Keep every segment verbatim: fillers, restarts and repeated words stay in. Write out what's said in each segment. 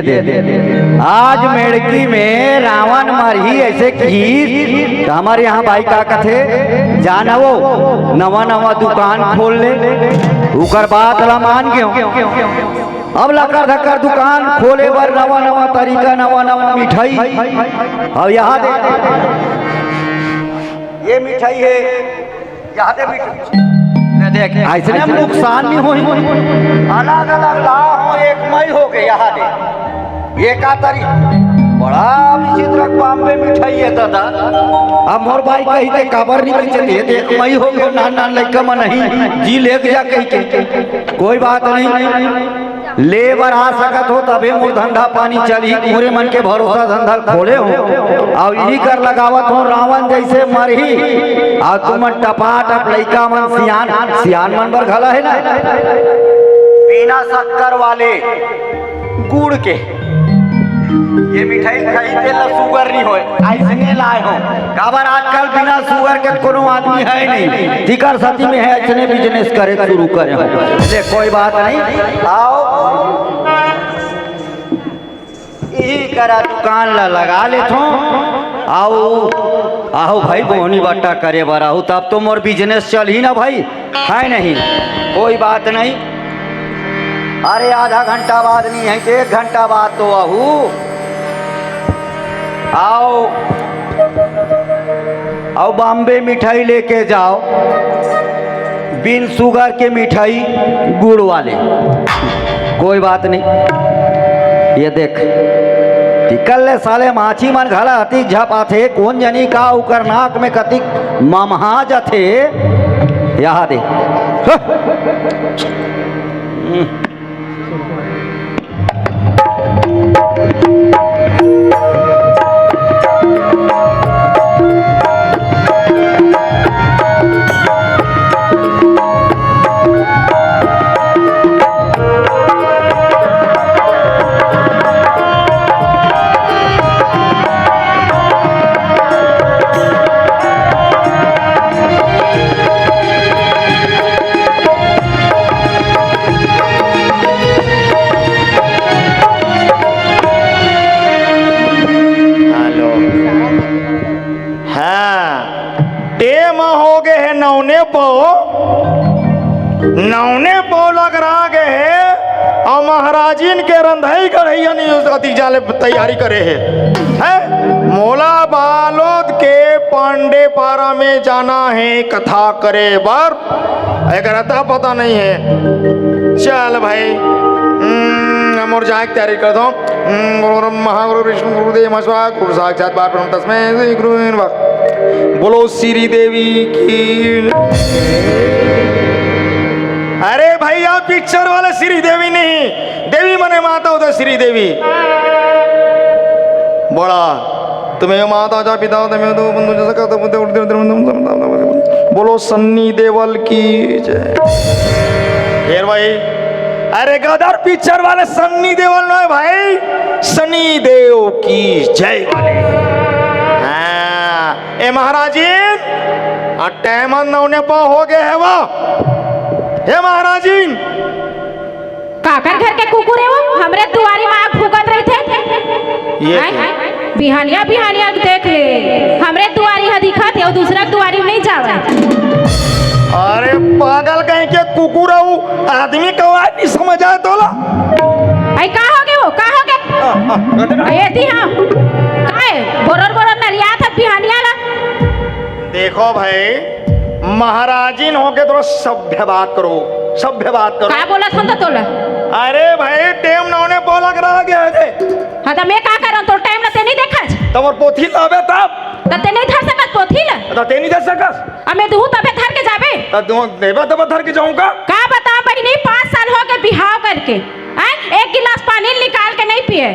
दे। आज मेड़की में रावण मरही अइसे किहिस, त हमर यहाँ बाई का कथे, जा न वो, नवा नवा दुकान खोल ले, उकर बात ला मान गेंव। अब लकर धकर दुकान खोले बर नवा नवा तरीका, नवा नवा मिठाई। अब यहाँ दे, ये मिठाई हे, यहाँ दे मिठाई। ले देख, अइसने में नुकसान नइ होही। अलग अलग ला हो, एक मई होगे, यहाँ दे। ये का तरी? बड़ा विचित्र बॉम्बे मिठाई हे दादा। अब मोर बाई कहिथे, काबर नइ बेचत हे? देख, मई होगे, नान नान लइका मन नहीं, जी लेके जा कहिके। कोई बात नहीं, ले बर आ सकत हो, तभे मोर धंधा पानी चलही। कुंवरे मन के भरोसा धंधा ल खोले हों, अउ इही कर लगावत हों, रावण जइसे मरही, अउ तुमन टपाटप लइका मन, सियान, सियान मन बर घला हे ना, बिना शक्कर वाले गुड़ के ये मिठाई खाही, तेला सुगर नइ होय, अइसने लाए हों। काबर आजकल बिना सुगर के कोनो आदमी हे नहीं, तिकर सेती में हे अइसने बिजनेस करे शुरू करे हों। ले कोई बात नहीं, आओ इही करा दुकान ला लगा लेथों। आओ, आओ भाई, बोहनी बट्टा करे बर आहू, तब तो मोर बिजनेस चलही ना भाई, हे नहीं? कोई बात नहीं। अरे आधा घंटा बाद नहीं हे, एक घंटा बाद तो आहू। आओ, अउ बॉम्बे मिठाई लेके जाओ, बिन सुगर के मिठाई, गुड़ वाले। कोई बात नहीं, ये देख, तिकर ले साले माछी मन घला हतिक झपाथे, कोन जनी का उकर नाक में कतिक ममहा जथे, यहाँ दे। हम्म। हेलो। हाँ, टेम होगे हे नौने पौ, नौने पौ लग रहा गे हे, अउ महाराजिन के रंधई गढ़ई अति जाले तैयारी करे हे। हैं? मोला बालोद के पांडे पारा में जाना हे कथा करे बर। एकर अता पता नहीं हे। चल भाई, हम्म, हम और जाए के तैयारी कर दो। हम्म, बोलो ब्रह्मा गुरु विष्णु गुरु देव महेश्वर गुरु साक्षात परब्रह्म तस्मै श्री गुरु नमः। बोलो श्री देवी की। अरे भैया, पिक्चर वाले श्री देवी नहीं, देवी मने माता होता श्री देवी। बड़ा तुम्हें माता च पिता तमेव दो बंधु जैसा कहता बुद्धि उठते उठते। बोलो सन्नी देवल की जय। हेर भाई, अरे गदर पिक्चर वाले सन्नी देवल नोहे भाई, सनी देव की जय वाले। हाँ, ए महाराजिन, आ टाइम नौने पौ होगे हे वो। हे महाराजिन, काकर घर के कुकुर हे वो? हमरे दुवारी म आग फूकत रहिथे। ये हैं? बिहानिया, बिहानिया देख ले, हमरे दुवारी ह दिखत हे, अउ दूसरा के दुवारी म नइ जावय। अरे पागल कहीं के कुकुर अउ आदमी के आवाज नइ समझ आय तोला? अई का होगे वो? का होगे? हाँ, हाँ, गदर। अई एती हाँ। काय? बोरर बोरर नरियात हस बिहानिया ला। देखो भाई, महाराजिन होके थोड़ा सभ्य बात करो, सभ्य बात करो। का बोलत हन त तोला? अरे भाई, टेम नौने पौ लग रहा गे हे। हाँ, त मैं का करंव? तोर टाइम ल तें नइ देखस? त मोर पोथी लाबे तब। त तें नइ धर सकस पोथी ल? त तें नइ धर सकस? अब मैं दूहूँ तभे धर के जाबे। त दूहूँ देबे तभे धर के जाहूँ का? का बतावंव बहिनी, पाँच साल होगे बिहाव करके। हैं? एक गिलास पानी निकाल के नइ पिए।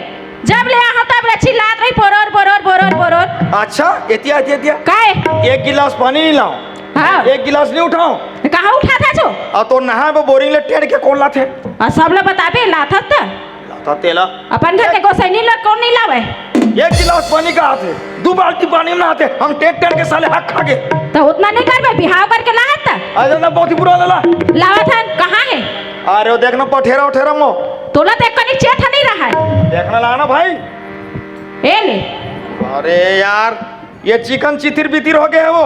जब ले आहूँ तब ले चिल्लात रही, बोरोर, बोरोर, बोरोर, बोरोर। अच्छा, एतिया, एतिया, एतिया। काय? एक गिलास पानी नइ लावंव। हाँ। एक गिलास नइ उठावंव। कहाँ उठाथस वो? अउ तोर नहाय बर बोरिंग ले टेंड़ के कोन लाथे? अउ सब ल बताबे, लाथस त? लाथस तेला। अपन घर के गोसइनी ल कोन नइ लावय? एक गिलास पानी कहाथे, दू बाल्टी पानी म नहाथे, हम टेंड़ टेंड़ के साले हक खा गे। त ओतना नइ करबे, बिहाव करके लाहस त? अरे ना, बहुत ही बुरा लला। लावत हन, कहाँ हे? अरे वो देख ना, पठेरा उठेरा मो। तोला तो एक कनिक चेत ह नहीं रहा है। देखना लाना भाई। ए ले। अरे यार, ये चिकन चितिर बितिर हो गया है वो।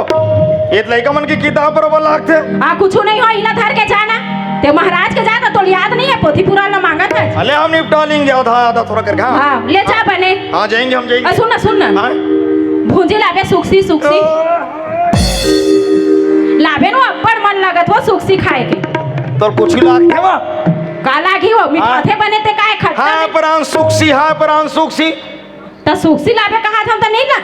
ये लइका मन की किताब बरोबर लागथे। हाँ, कुछ नहीं हो, इना धर के जाना। ते महाराज के जाता तो याद नहीं है, पोथी पुराण ला मांगत है। अले हम निपटा लेंगे आधा आधा थोड़ा करके। हाँ। हाँ, ले जा बने। हाँ, जाएंगे हम, जाएंगे। आ, सुन ना, सुन ना। हाँ? भूंजी लाबे सुक्सी, सुक्सी। लाबे नो, अब्बड़ मन लगत हो सुक्सी खाए के। तोर कुछ ही लागथे वो? का लागी हो? मिठाथे बने ते काय खट्टा हाँ, में? परान सुक्सी, हाँ, परान सुक्सी। त सुक्सी लाबे कहा था त नहीं ला।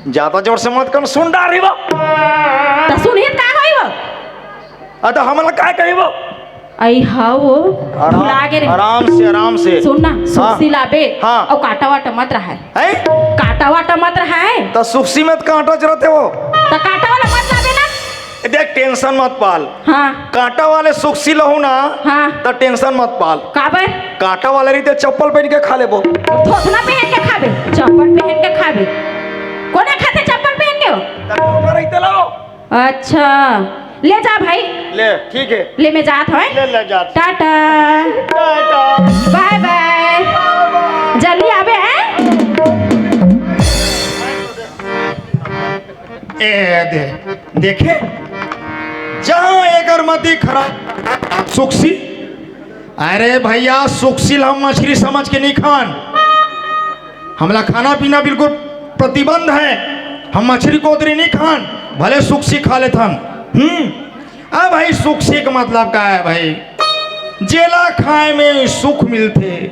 ज्यादा जोर से मत कर, सुन डारी वो। त सुनही त का होई वो? अ, त हमला काय कही वो? आई हाँ वो, आराम, भुला गे रे। आराम से, आराम से। सुन ना, हाँ। सुक्सी लाबे हाँ। अउ काटा वाटा मत रहा है। हैं? काटा वाटा मत रहा है। त सुक्सी में त कांटा च रहिथे वो। त काटा वाला मत लाबे ना। देख, टेंशन मत पाल। हाँ। कांटा वाले सुक्सी लहू ना, हाँ। त टेंशन मत पाल। काबर? कांटा वाले रहिथे, चप्पल पहन के खा लेबो। थोथना पहन के खाबे, चप्पल पहन के खाबे। कोने खाथे चप्पल पहन के हो? त टूटा रहिथे लो। अच्छा, ले जा भाई। ले, ठीक है। ले, मैं जात हूँ। ले, ले, जात। टाटा। टाटा। बाय बाय। जल्दी आबे, हैं? ए, दे, देखे? जहाँ एकर मती खराब, सुक्सी। अरे भैया, सुक्सी ला हम मछरी समझ के नहीं खान। हमला खाना पीना बिल्कुल प्रतिबंध है। हम मछरी कोतरी नहीं खान, भले सुक्सी खा लेथन। हम्म। अब भाई, सुक्सी के मतलब का है भाई? जेला खाए में सुख मिलथे,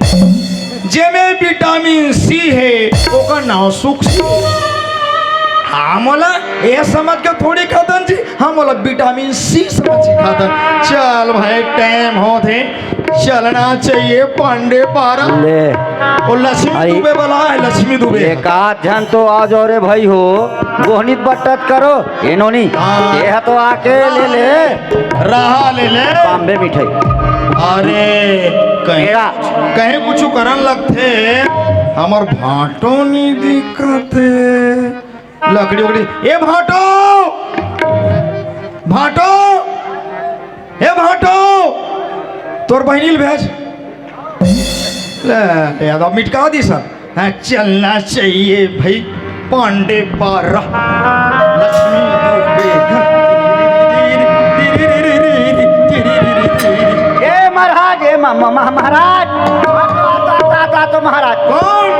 जेमे विटामिन सी हे, ओकर नाव सुक्सी। हाँ, मोला ये समझ के थोड़ी खातन जी, हम बोला विटामिन सी समझ के खातन। चल भाई, टाइम होत हे, चलना चाहिए पांडे पारा। ले। वो लक्ष्मी आई। दुबे वाला है, लक्ष्मी दुबे। एक आध झन तो आ जाओ रे भाई हो, गोहनित बट्टत करो, ए नोनी। हाँ। ये तो आके ले ले। रहा ले ले। बॉम्बे मिठाई। अरे, कहीं, मेरा। कहीं कुछ करन लगथे, हमर भांटो नहीं दिखत हे। लकड़ी उकड़ी, ए भाटो, भाटो, ए भाटो, तोर बहिनी ल भेज। ले, ले, अब मिटका दी सर। हाँ, चलना चाहिए भाई, पांडे पारा। लक्ष्मी दुबे। ए महाराज, ए मा-, मा-, मा-, महाराज, आ, आ, आ, आ, आ, तो महाराज। कौन?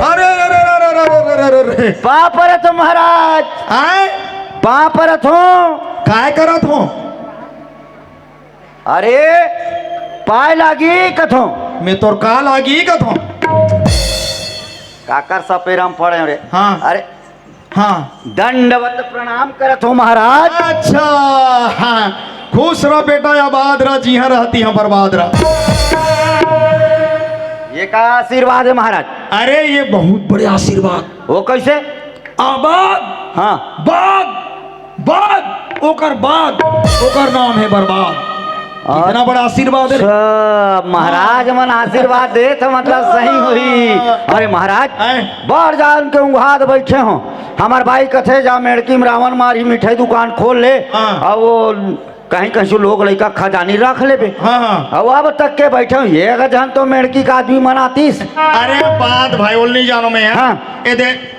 अरे, अरे, अरे। पाँव परत हो महाराज। आय? पाँव परत हो। काय करत हो? अरे, पाय लागी कथो। मैं तोर का लागी कथो? काकर सपेरा म पड़े हो रे? हाँ। अरे, हाँ। दंडवत प्रणाम करत हो महाराज। अच्छा, हाँ। खुश रह बेटा, आबाद रह, जिहाँ रहती हम बर्बाद रह। ये का आशीर्वाद है महाराज? अरे, ये बहुत बड़े आशीर्वाद। वो कैसे? आबाद, हाँ। बाद, बाद, ओकर बाद, ओकर नाम है बर्बाद। इतना बड़ा आशीर्वाद है। अच्छा, महाराज मन आशीर्वाद दे तो मतलब सही होही। अरे महाराज, हैं? बाहर जान के उंघात बैठे हो। हमार बाई कथे जा मेड़की में रावण मारी मिठाई दुकान खोल ले। हाँ। अब वो कहीं कहीं से लोग लइका खजानी रख लेबे। हाँ, हाँ। अब, अब तक के बैठे हो, एक झन तो मेड़की का आदमी मनातीस। अरे बात भाई, वो नहीं जानो मैं, हाँ। हाँ। ये देख,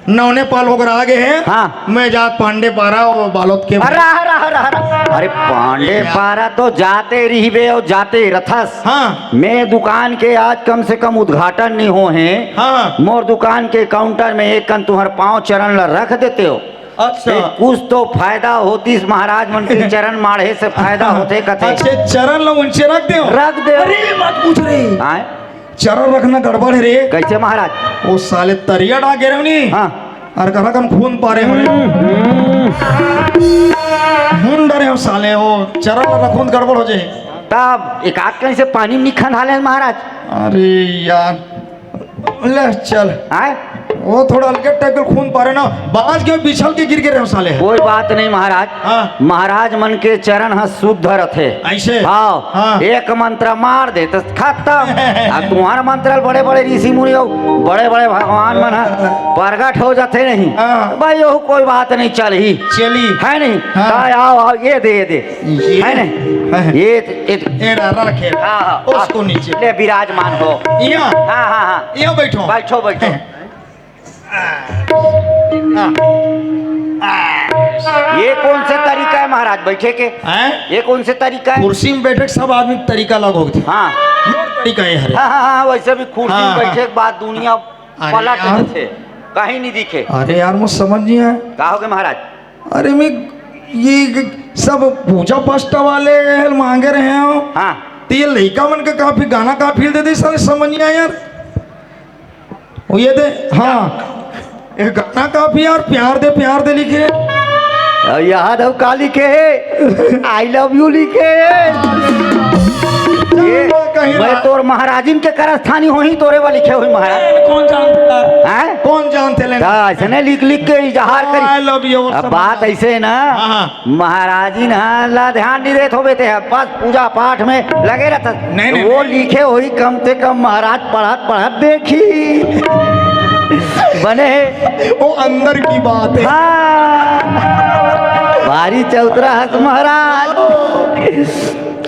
नौने पाल होकर आगे है। हाँ। मैं जात पांडे पारा, वो बालोद के। अरे रहा, रहा, रहा, रहा। अरे पांडे पारा तो जाते रहिबे और जाते रथस। हाँ। मैं दुकान के आज कम से कम उद्घाटन नहीं हो है। हाँ। मोर दुकान के काउंटर में एक कन तुम्हार पाँव चरण ला रख देते हो। अच्छा। ते कुछ तो फायदा होतीस, महाराज मन के चरण माढ़े से फायदा होथे कथे। अच्छे, चरण ला उंचे रख दे। रख दे। अरे, मत पूछ रे। आय? चरण रखना गड़बड़ है रे। कैसे महाराज? वो साले तरिया डाल गे रहे नी। हाँ। और कहा कन खून पारे हो रे। हम्म, हम्म। खून डरे हो साले, वो चरण ला रखून गड़बड़ हो जाए। तब एक आध कहीं से पानी निखन हाले महाराज। अरे यार, ले चल। आय? वो थोड़ा अलगे टाइप के खून पारे ना, बाज के बिछल के गिर गे रहे साले ह। कोई बात नहीं महाराज। हाँ। महाराज मन के चरण ह शुद्ध रथे। ऐसे? हाँ। हाँ। एक मंत्र मार दे त खत्म। अब तुम्हार मंत्र बड़े बड़े ऋषि मुनि हो, बड़े बड़े भगवान मन ह प्रगट हो जाते नहीं। हाँ। भाई, यहू कोई बात नहीं, चलही। चली। है नहीं? हाँ। हाँ, आओ, आओ, ये दे, ये दे। ये है नहीं? है। ये, ये, ये रहा, रखे। हाँ, हाँ, उसको हाँ। नीचे। ले, विराजमान हो। यहाँ? हाँ, हाँ, हाँ। यहाँ बैठो। बैठो, बैठो। हाँ। ये कौन से तरीका है महाराज बैठे के? हैं? ये कौन से तरीका है? कुर्सी में बैठे के सब आदमी के तरीका अलग होत हे। हाँ। मोर तरीका ये हरे। हाँ, हाँ, हाँ, वैसे भी कुर्सी में हाँ, हाँ। बैठे के बाद दुनिया अरे पलट यार। जाथे, कहीं नहीं दिखे। अरे यार, मुझे समझ नहीं आया। का हो गे महाराज? अरे मैं ये सब पूजा पाठ वाले मांगे रहे हो। हाँ। तो ये लइका मन के काफी गाना काफी दे दे, साले समझ नहीं आया यार। वो ये दे, हाँ। ये गाना काफी यार, प्यार दे, प्यार दे लिखे। अउ यहाँ दऊ का लिखे हे? I love you लिखे हे। ये कहीं मैं ना। तोर महाराजिन के करस्थानी होही, तोरे बर लिखे होही महाराज। कौन जानथे यार? हैं? कौन जानथे लेना? त अइसने लिख लिख के इजहार करी। I love you, अब सब बात बात। अइसे हे ना। हाँ, हाँ। महाराजिन ह ला ध्यान नहीं देत होबे ते ह, बस पूजा पाठ में लगे रहत। नहीं, नहीं, वो नहीं। लिखे होही कम से कम महाराज पढ़त पढ़त देखी। बने हे। वो अंदर की बात है। हाँ। भारी चौतरा हस महाराज।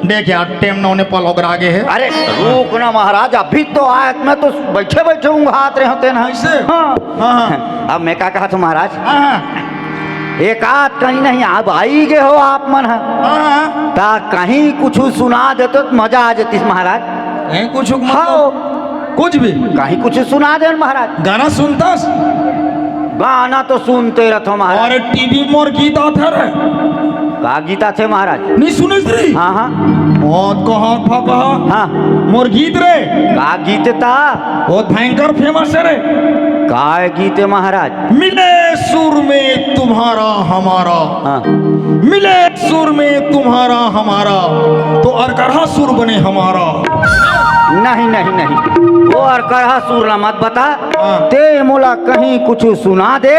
देख यार, टेम नौने पल ओगरा गे हे। अरे रुक ना महाराज, अभी तो आय, मैं तो बैठे बैठे ऊँघात रहे हों तेन। ऐसे? हाँ। हाँ, हाँ। अब मैं का कहत हों महाराज? हाँ, हाँ। एकाध कहीं नहीं, अब आई गे हो आप मन ह। हाँ, हाँ। ता कहीं कुछ सुना देते त मजा आ जातिस महाराज। कहीं कुछ मतलब हाँ। कुछ भी? कहीं कुछ सुना दे महाराज। गाना सुनथस? गाना तो सुनते रहत हों महाराज। अरे टीवी मोर गीत आथे रे। का गीत आथे महाराज? नहीं सुने रे? हाँ, हाँ। मौत को हाथ फा कहा। हाँ। मोर गीत रे। का गीत ता? बहुत भयंकर famous है रे। काय गीत हे महाराज? मिले सुर में तुम्हारा हमारा। हाँ। मिले सुर में तुम्हारा हमारा, तो अरकरहा सुर बने हमारा। नहीं, नहीं, नहीं, वो अरकरहा सुर ला मत बता। हाँ। ते मोला कहीं कुछ सुना दे,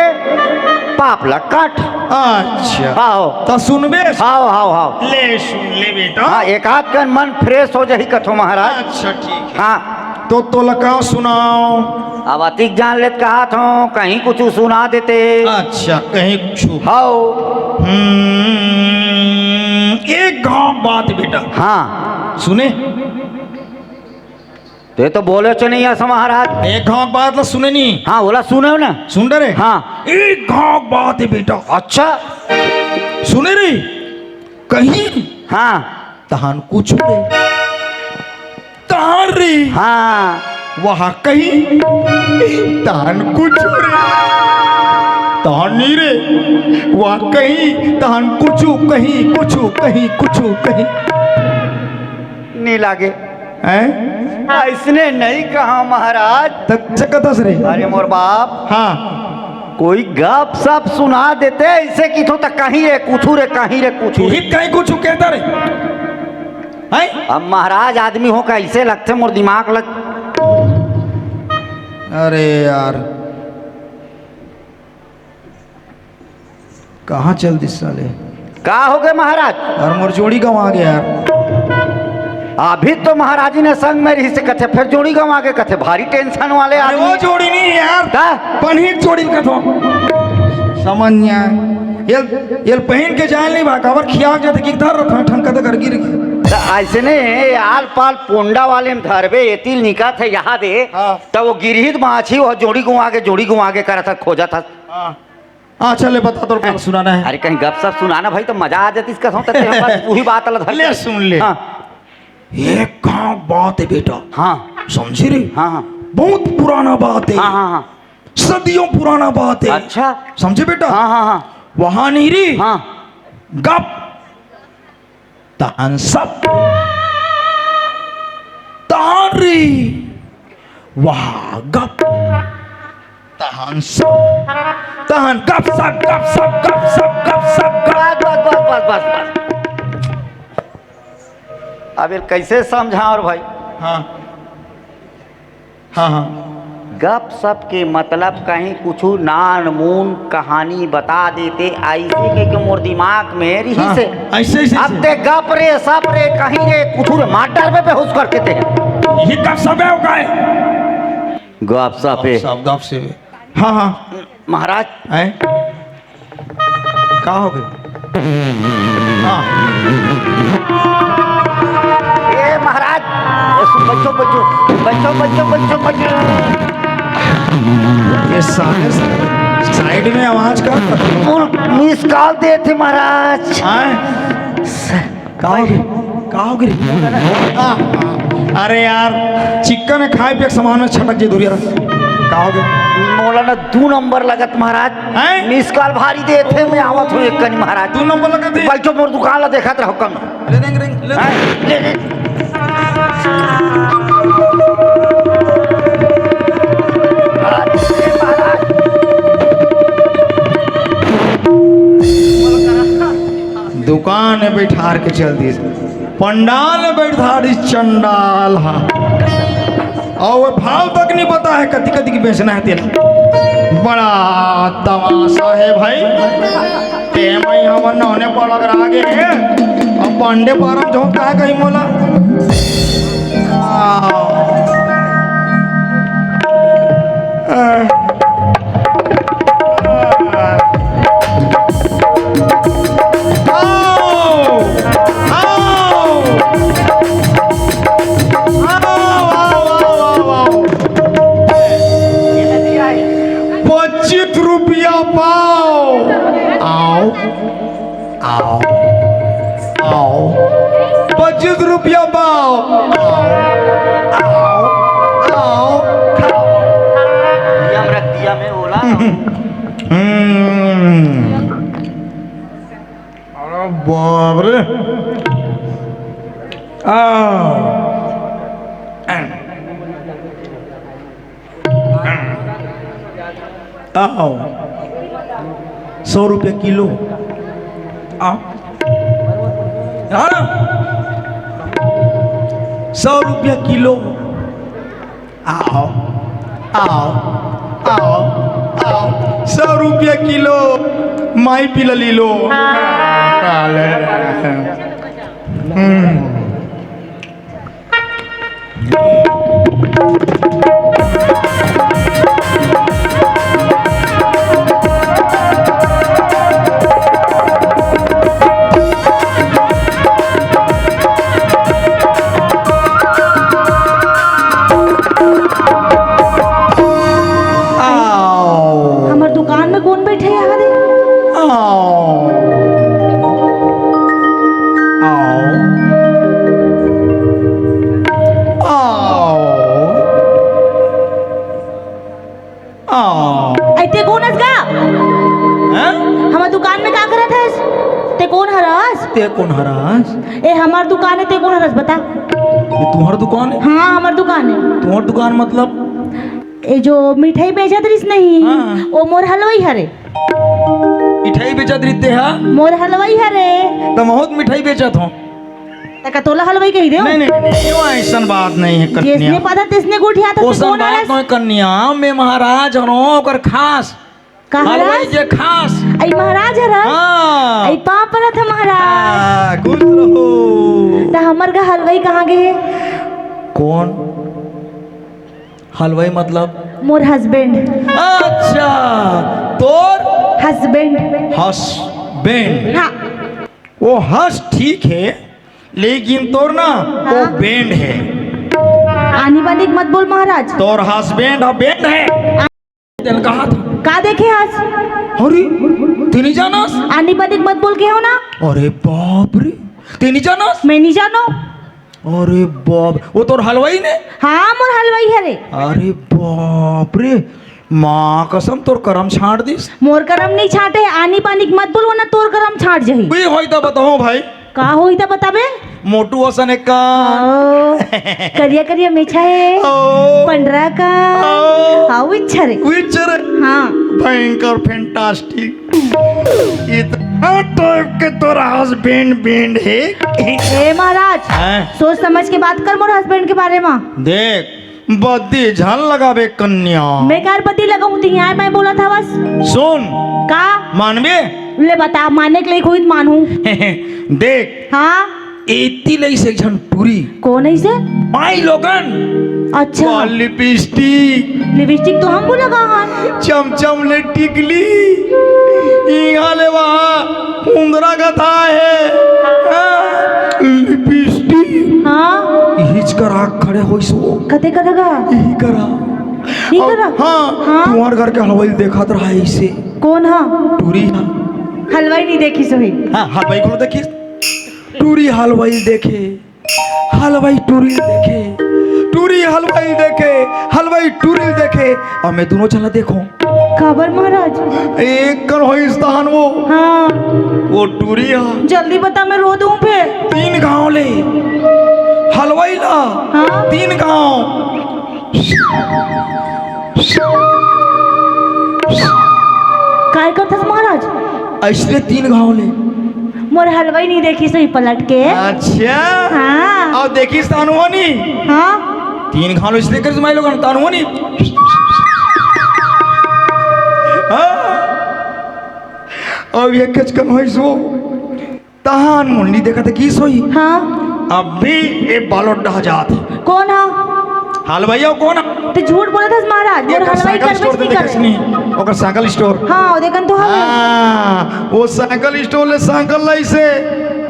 पाप ला काट। अच्छा। हाव। त सुनबे? हाव, हाव, हाव। ले सुन ले बेटा। हाँ, एकाध कन मन fresh हो जाही कथो महाराज। अच्छा, ठीक है। हाँ। तो तोला का सुनाओ? अब अतिक जान लेत कहत हों, कहीं कुछ सुना देते। अच्छा, कहीं कुछ। हाव। हम्म, एक घाव बात बेटा। हाँ। सुने? ते तो बोले च नहीं अस महाराज। एक घाव बात ला सुने नहीं। हाँ, ओला सुने ना। सुन डरे? हाँ। एक घाव बात हे बेटा। अच्छा। सुने रे, कहीं हाँ। तहन कुछ रे। तहन रे। हाँ। वहाँ कहीं तहन कुछ रे। तहन नहीं रे। वहाँ कहीं तहन कुछ, कहीं कुछ, कहीं कुछ, कहीं। नहीं लागे। हैं? अइसने नहीं कहा महाराज। तक चकतस रे। अरे मोर बाप। हाँ। कोई गप सप सुना देते, अइसे किथों त कहीं रे कुछू रे, कहीं रे कुछू। तू ही कहीं कुछू कहता रे। हैं? अब महाराज आदमी हों का अइसे लगथे मोर दिमाग लग। अरे यार। कहाँ चल दिस साले? का हो गे महाराज? अउ मोर जोड़ी गँवा गे यार। अभी तो महाराजिन संग में रहिसे कथे, फेर जोड़ी गँवा गे कथे, भारी tension वाले अरे आदमी। वो जोड़ी नहीं यार, का? पनही के जोड़ी कथों। समझ नहीं आए। ये, ये पहिन के जान नहीं बा, काबर खिया के जाथे कि धर रथ ठनका त कर गिर गे। त अइसने आल पाल पोंडा वाले में धरबे, एती ले निकलथे यहाँ दे, हाँ। त वो गिरही त बाँचही, वो जोड़ी गँवा गे, जोड़ी गँवा गे करत ह, खोजत ह। हाँ। हाँ, चल, ले बता, तोर का सुनाना है? अरे, कहीं गपशप सुनाना भाई, तो मजा आ जातिस कसम, तो तेरे पास वही बात अलग है। ले, सुन ले। हाँ। एक घाव बात है, बेटा। हाँ। समझे रे? हाँ, हाँ। बहुत पुराना बात है। हाँ, हाँ, हाँ। सदियों पुराना बात है। अच्छा। समझे, बेटा? हाँ, हाँ, हाँ। वहाँ नहीं रे। हाँ। गप तहन सप। तहन रे। वाह, गप। तहन सप। तहन गप सप, गप सप, गप सप, गप सप, गप। बस, बस, बस, बस, बस। अब ये कैसे समझाओ रे भाई? हाँ। हाँ, हाँ। गप सप के मतलब कहीं कुछु नान मून कहानी बता देते, ऐसे के, के मोर दिमाग में रही हाँ, से। ऐसे, ऐसे, अब ऐसे। ते गप रे सप रे कहीं रे कुछु रे मार डारबे बेहोश करके ते। ये गप सप है, वो का है? गप सप है। गप सप, गप सप है। हाँ, हाँ। महाराज। हैं? का हो गए? हाँ। ए महाराज, ए सुन, बैठो, बैठो, बैठो, बैठो, बैठो, बैठो। ये साले साइड में आवाज का? मिस कॉल दे थे महाराज। हाँ? का हो गए? का हो गए? आ, अरे यार, चिकन है, खाए पिए के सामान में छटक जे दूरिया रह। का हो गए? मोला ना दू नंबर लगत महाराज। हैं? मिस कॉल भारी दे थे, मैं आवत हूँ एक कनी महाराज। दू नंबर लगत है? बैठो, मोर दुकान ला देखत रहो कम। ले देंगे, ले देंगे। हैं? ले, ले। महाराज। दुकान में बैठार के चल दिस, पंडाल में बैठार दिस चंडाल हा। और वो भाव तक नहीं पता है कति कति की बेचना है तेला। बड़ा तमाशा है भाई, ते मैं हमन नौने पड़क रह गए हैं। अब पंडे पारम झोंक का है कहीं मोला। आ, आ, आओ, आओ, आओ, आओ, आओ, आओ। पच्चीस रुपया पाव। आओ, आओ, आओ। पच्चीस रुपया पाव। आओ, आओ, आओ, खाओ। दिया में रख, दिया में ओला। हम्म। अरे बाप रे। आ। आओ, सौ रुपया किलो। आओ। हाँ? सौ रुपया किलो। आओ, आओ, आओ, आओ। सौ रुपया किलो। माई पिला लीलो। हम्म। आओ। हमर दुकान में कौन बैठे है रे? आओ। आओ। आओ। आओ। ऐ ते कौन हस गा? हैं? हमर दुकान में का करत हस? ते कौन हरस? ते कौन हरस? ए, हमर दुकान है, ते कौन हरस? बता। ये तुम्हार दुकान है? हाँ, हमर दुकान है। तुम्हार दुकान मतलब? ए, जो मिठाई बेचत रहिस नहीं, हाँ। वो मोर हलवाई हरे। मिठाई बेचत रहिस ते हा? मोर हलवाई हरे। त महूँ त मिठाई बेचत हूँ। त का तोला हलवाई कही देव? नहीं, नहीं, नहीं, वो ऐसन बात नहीं है, कन्या। जैसने पता तैसने गोठियात हस, ओसन कौन बात हरस? नहीं, कन्या, मैं महाराज हरों, ओकर खास। का हलवाई हरस? जे खास। आई महाराज हरस? हाँ। आई पाँव परत है महाराज। हाँ, खुश रहो। त हमर का हलवाई कहाँ गए? कौन? हलवाई मतलब? मोर husband। अच्छा, तोर? Husband। Husband। हाँ। वो हस ठीक है, लेकिन तोर ना, वो हाँ। Band है। आनी बानी के मत बोल महाराज। तोर husband ह band है। तेन कहा था। का देखे हस? अरे, तेनी जानस? आनी बानी के मत बोल के हो ना। अरे बाप रे, तेनी जानस? मैं नहीं जानो। अरे बाप, वो तोर हलवाई ने? हाँ, मोर हलवाई हरे। अरे बाप रे, माँ कसम तोर करम छाँट दिस। मोर करम नहीं छाँटे, आनी बानी के मत बोल, वरना तोर करम छाँट जाही। कोई होई त बताओ भाई। का होई त बताबे? मोटू असन एक कान। ओ, करिया करिया मेछा है। ओ। पंडरा कान। ओ। हाँ, उच्छरे। उच्छरे। हाँ। भयंकर fantastic। इतना type के तोर husband band है। ए महाराज, हाँ। सोच समझ के बात कर मोर husband के बारे में। देख, बत्ती झन लगाबे कन्या। मैं कार बत्ती लगाऊं, तिहां मैं बोलत हवस। सुन। का? मानबे? ले बता, माने के लइक होई त मानहूं। देख। हाँ? एती ले से एक झन टूरी। कोन अइसे? माई लोगन। अच्छा। वाह, लिपस्टिक। लिपस्टिक तो हम लगा हन। चमचम ले टिकली। इहां ले वहां उंदरा गथा हे। हाँ? लिपस्टिक। हाँ? इहिच करा खड़े होइस वो। कते करा गा? इही करा। इही अउ करा? हाँ, हाँ? तुम्हार घर के हलवाई देखत रहा अइसे। कोन हा? टूरी हा। हलवाई नइ देखिस होही। हाँ, हलवाई कोन देखिस? टूरी हलवाई देखे, हलवाई टूरी देखे, टूरी हलवाई देखे, हलवाई टूरी देखे, अब मैं दूनों चला देखो। काबर महाराज? एक कन होइस तहान वो। हाँ। वो टूरी हा। जल्दी बता, मैं रो दूं फेर। तीन घांव ले। हलवाई ला। हाँ। तीन घांव। काय करथस महाराज? अइसने तीन घांव ले। मोर हलवाई नइ देखिस होही पलट के। अच्छा। हाँ। अउ देखिस तहान वो नी। हाँ। तीन घांव ले अइसने करिस माई लोगन, तहान वो नी। हाँ। अउ ये कचकन होइस वो। तहान मुंडी देखत किहिस होही। हाँ। अभी ए बालोट डहा जात हे। कोन हा? हलवाइया कोन हा? ते झूठ बोलत हस महाराज, मोर हलवाई करबे नइ करे। ओकर साइकिल स्टोर। हाँ, ओ देखन तो हवे। हाँ, वो साइकिल स्टोर ले साइकिल लाइस हे।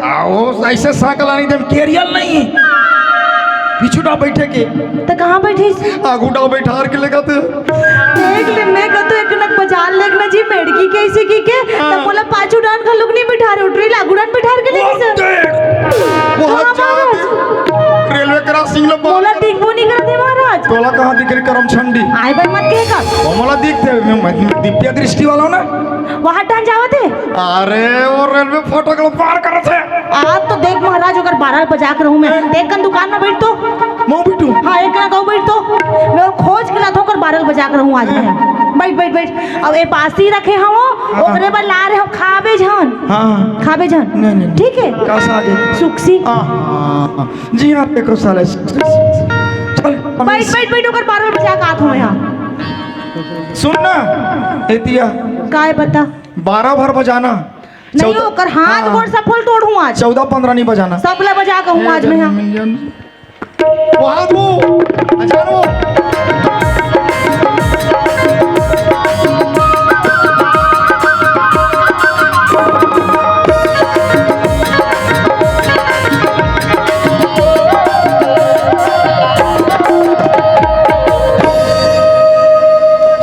आ, वो अइसे साइकिल आनी दे, केरियल नहीं। पीछू डहा बइठे के। त कहाँ बइठिस? आगू डहा बइठार के लेगत हे। देख ले, मैं कहत हूँ एक नक बजार लेग ना जी, मेड़की कइसे की के, त हाँ। मोला पाछू डहन घलोक नइ बइठारे, उठरी लागू डहन बइठार के लेगिस। देख, वो कहाँ जा महाराज? रेलवे क्रॉसिंग ल मोला दिखबो नइ करत हे महाराज। तोला कहाँ दिख रही करम छंडी? आय बाय मत कहे का। वो मोला दिखथे, मैं, मैं दिव्य दृष्टि वाला हूँ ना। वहाँ डहन जावत हे। अरे, वो रेलवे फाटक ल पार करत हे। आज तो देख महाराज, ओकर बारह बजा के रहूं मैं। एक कन दुकान में बइठ तो। मैं बइठूं? हाँ, एक कन कहूं बइठ तो। मैं खोज के लाथों, ओकर बारह बजा के रहूं आज मैं। बइठ, बइठ, बइठ। अब ए बासी रखे हवं, हाँ। ओकरे बर ला रहे हवं, खाबे झन। हाँ। खाबे झन। नहीं, नहीं, नहीं। ठीक है? का साग है? सुकसी। हाँ, हाँ, हाँ। जी हाँ, देखो साले। चल, बइठ, बइठ, बइठ, ओकर बारह बजा के आत हवं मैं। सुन ना, एतिया। काय बता? बारह भर बजाना। नहीं, चौदह, ओकर हाथ हाँ। गोड़ सब फल तोड़हूँ आज। चौदह पन्द्रह नहीं बजाना। सबला बजा के हूँ आज मैं, हाँ। वहाँ वो, अच्छा वो।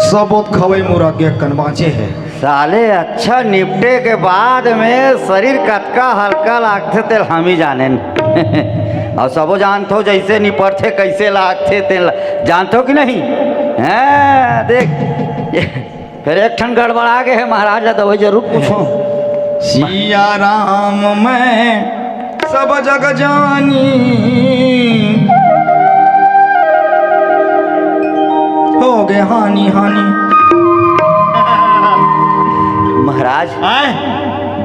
सबोत खवई मुरा के कन बाँचे हे। साले, अच्छा निपटे के बाद में शरीर कतका हल्का लागथे, तेल हम ही जानेन। अउ सबो जानथो, जइसे निपटथे, कइसे लागथे, तेल जानथो कि नहीं? हैं, देख, फेर एक ठन गड़बड़ा गे हे, महाराज ला दवई जरूर पूछो। सिया राम मैं सब जग जानी। हो गे हानि, हानि। महाराज, आय।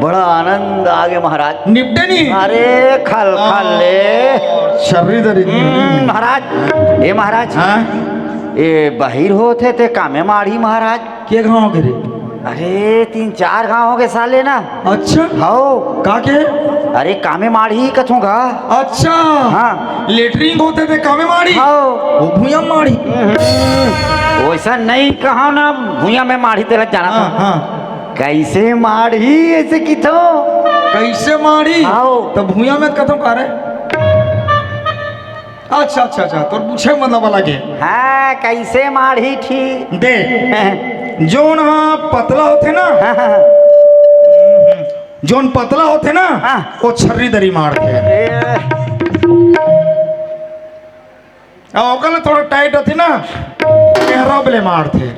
बड़ा आनंद आ गे महाराज। निपटे नहीं? अरे, खल, खल ले। शर्री दरी। हम्म, महाराज, ए महाराज। हाँ? ए बहिर होत हे ते कामे माढ़ी महाराज। के घांव के रे? अरे, तीन चार घांव हो गे साले ना। अच्छा। हव। का के? अरे, कामे माढ़ी कथों गा। अच्छा। हाँ। लेटरिन होथे ते कामे माढ़ी? हव। वो भुइयां माढ़ी? हम्म। वइसा नहीं कहा ना, भुइयां में माढ़ी तेला जाना हाँ, था। हाँ। कइसे माढ़ी अइसे किथो? कइसे माढ़ी? हव। त भुइयां में कथों का रे? अच्छा, अच्छा, अच्छा, तोर पूछे मतलब अलग हे। हाँ, कइसे माढ़ी ठीक? देख, जोन हा पतला होथे ना, हाँ, हाँ, हाँ। जोन पतला होथे ना, हाँ। वो छर्री दरी माढ़थे। ए। अउ ओकर ले थोड़ा टाइट होथे ना, एहरा बले माढ़थे।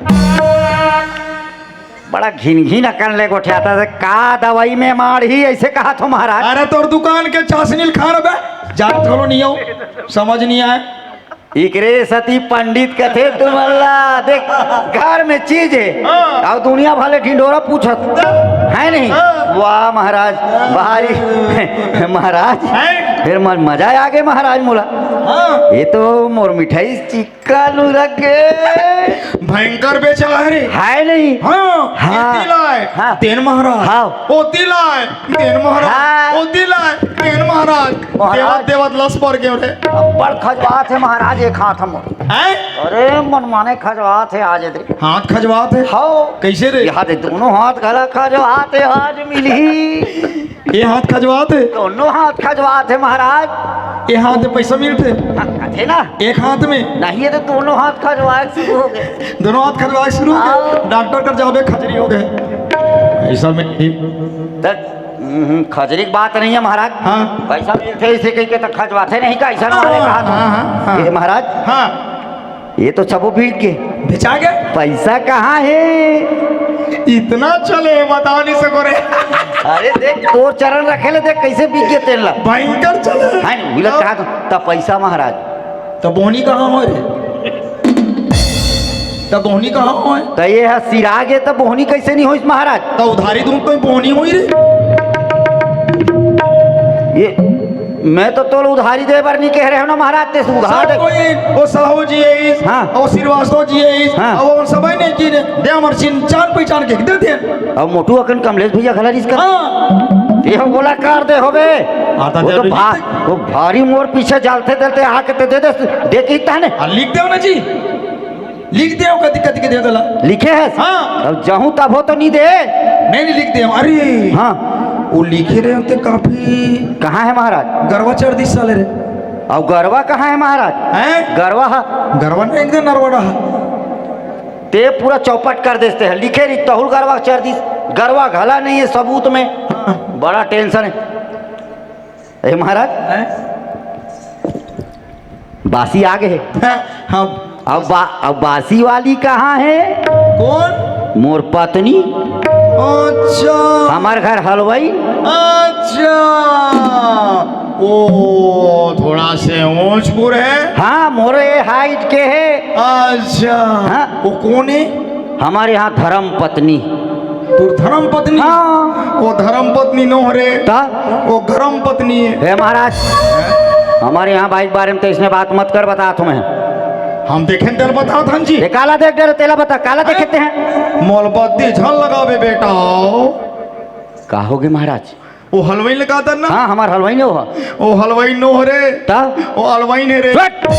बड़ा घिन घिन अकन ले गोठियाथस, का दवई में माढ़ी अइसे कहत हो महाराज? अरे तोर दुकान के चासनी ल खा रहे बे, जात घलो नहीं हो, समझ नहीं आए। इकरे सती पंडित कथे तुमन ला। देख, घर में चीज हे, हाँ। अउ दुनिया भर ले ढिंढोरा पूछत हे नहीं? हाँ। वाह महाराज, भारी महाराज, हैं? फिर म-, मजा आ गे महाराज मोला। हाँ। ये तो मोर मिठाई चिक्का लुरक गे। भयंकर बेचा हे रे। हे नहीं? हाँ, हाँ। एती लाय, हाँ। देन महाराज। हाँ। ओती लाय, देन महाराज। हाँ। ओती लाय, देन महाराज। महाराज। देवत देवत लस पर गेंव रे। अब्बड़ खजवात हे महाराज, एक हाथ म। हैं? अरे मनमाने खजवात हे आज दे। हाथ खजवात हे? हव। कइसे रे? ये दे दोनों हाथ घला खजवात हे आज मिलही। ये हाथ खजवात हे? दोनों हाथ खजवात हे महाराज। ये हाथ में पैसा मिलथे? हाँ, कथे ना। एक हाथ में? नहीं, ये तो दोनों हाथ खजवाए शुरू हो गे। दोनों हाथ खजवाए शुरू हो गे? हाँ। डॉक्टर कर जाबे, खजरी हो गे। ऐसा में ही। त, हम्म, खजरी के बात नहीं हे महाराज। हाँ। पैसा मिलथे इसे कहिके त खजवाथे नहीं का, ऐसा वाले कहा था। हाँ, हाँ, हाँ। ये महाराज, हाँ। ये तो सबो बिक गे। बेचा गे? पैसा कहाँ हे? इतना चले, बता नहीं सको रे। अरे देख, तोर चरण रखे ले, देख कइसे बिक गे तेन ला। भयंकर चले। है नी, उही ला कहा था, त पैसा महाराज। त बोहनी कहाँ होय रे? त बोहनी कहाँ होय? त ये ह सिरा गे, त बोहनी कइसे नहीं होइस महाराज? त उधारी दूँ त बोहनी होही रे। ये मैं तो तोला उधारी दे बर नहीं कह रहे हो ना महाराज, तें उधार सब दे। कोई, वो साहू जी हे, हाँ। अउ श्रीवास्तव जी हे, हाँ। अउ वो सब हे नहीं कि दे, हमर चिन-, जान पहचान के दे दे। अउ मोटू अकन कमलेश भैया घला रिस कर। हाँ। ये बोला कर दे होबे। हाँ, तो वो तो जरूरी भा-, नहीं। वो भारी मोर पीछे जालते जलते आके ते दे दे, दे के ही ताने। हाँ, लिख दे ना जी। लिख दे, कति, कति के दे देला। लिखे हे? हाँ। अब जाहूँ तभो तो नहीं दे। नहीं, नहीं, लिख दे। अरे। हाँ। वो लिखे रहे होते काफी। कहाँ हे महाराज? गरवा चढ़ दिस साले रे। अउ गरवा कहाँ हे महाराज? हैं? गरवा हा। गरवा नहीं, एकदम नरवड़ा हा। ते पूरा चौपट कर देते हैं। लिखे रही तहूँ ल गरवा चढ़ दिस। गरवा घला नहीं हे सबूत में। हाँ। बड़ा tension हे। ए महाराज। हैं? बासी आ गे हे। हाँ, हाँ। अब बा-, अब बासी वाली कहाँ हे? कोन? मोर पत्नी। अच्छा। हमर घर हलवाई। अच्छा। ओ, थोड़ा से ऊंच पुर हे। हाँ, मोरे height के हे। अच्छा। हाँ। वो कोन हे? हमर यहाँ धर्म पत्नी। तोर धर्म पत्नी? हाँ। वो धर्म पत्नी नो हरे। त? वो गरम पत्नी हे। हे महाराज, हमर यहाँ बाई के बारे में तो अइसने बात मत कर, बतात हँव मैं। हम देखेन तेला बतात हन जी। ए काला देख डरे, तेला बता, काला देखे ते हैं? मोल बत्ती झन लगाबे बेटा। का हो गे महाराज? वो हलवाई लगाथन ना? हाँ, हमर हलवाई नो हा। वो हलवाई नो हरे। त? वो हलवाई हे रे। चुप!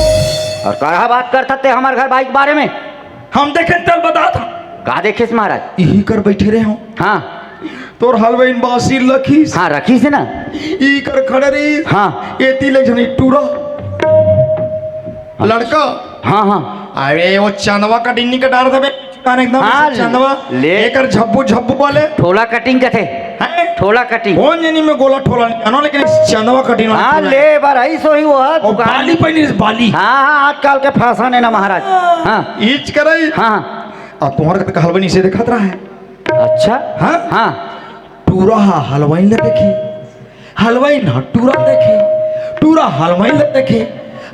अउ का बात करथस ते हमर घर बाई के बारे में? हम देखेन तेला बतात हँव। का देखेस महाराज? इही कर बइठे रहे हँव। हाँ। तोर हलवाइन बासी रखिस। हाँ, रखिस हे ना। इही कर खड़े रहिस। हाँ। एती ले एक झन टूरा। लड़का। हाँ, हाँ। अरे, वो चंदवा cutting नहीं कटा रहा था बे? कान एकदम हाँ, चंदवा। ले। एकर झब्बू, झब्बू वाले। ठोला cutting कथे। हैं? ठोला cutting। कोन जनी में गोला ठोला नहीं जानो, लेकिन चंदवा cutting वाला हाँ, ठोला। ले, बार आई सोही वो, ओ, दुकान बाली में। पहिनिस, बाली। हाँ, हाँ, आजकल के fashion हे ना महाराज। हाँ। इच करई। हाँ, हाँ। अउ तुम्हर घर का हलवाई इसे देखत रहा हे। अच्छा। हाँ? हाँ। टूरा हा हलवाइन ला देखे, हलवाइन हा टूरा देखे, टूरा हलवाइन ला देखे,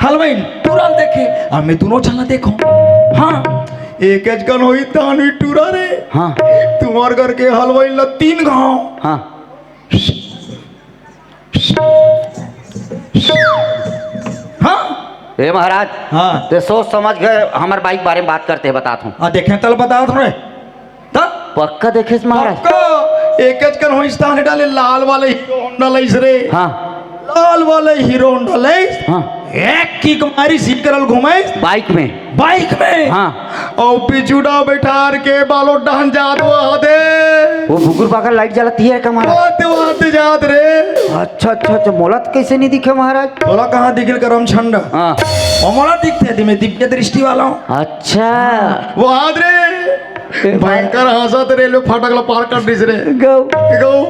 हलवाइन टूरा देखे, अउ मैं दूनों झन ला देखँव। हाँ। एकेच कन होही तानवी टूरा रे। हाँ। तुम्हर घर के हलवाइन ला तीन घाँव। हाँ। हाँ? ए महाराज, हाँ। ते सोच समझ के हमर बाई के बारे में बात करते हैं, बतात हँव। हाँ, देखेन तेला बतात हँव रे। त? पक्का देखेस महाराज? पक्का। एकेच कन होइस ताने डाले लाल वाले Hero Honda लइस रे। हाँ। लाल वाले Hero Honda लइस। हाँ। एक kick मारिस, इही करा ल घुमाइस। Bike में? Bike में। हाँ। अउ बिजुड़ा बइठार के बालोद डहन जात वहा दे। वो भुगुर बाकर light जलत हे का महाराज? वहा दे, वहा दे जात रे। अच्छा, अच्छा, अच्छा, मोला तो कइसे नहीं दिखे महाराज? तोला कहाँ दिखिल करम छंडा? हाँ। अउ मोला दिखथे, मैं दिव्य दृष्टि वाला हँव। अच्छा। वहा दे रे। ए, भयंकर हँसत रेलवे फाटक ला पार कर दिस रे। गऊ। गऊ।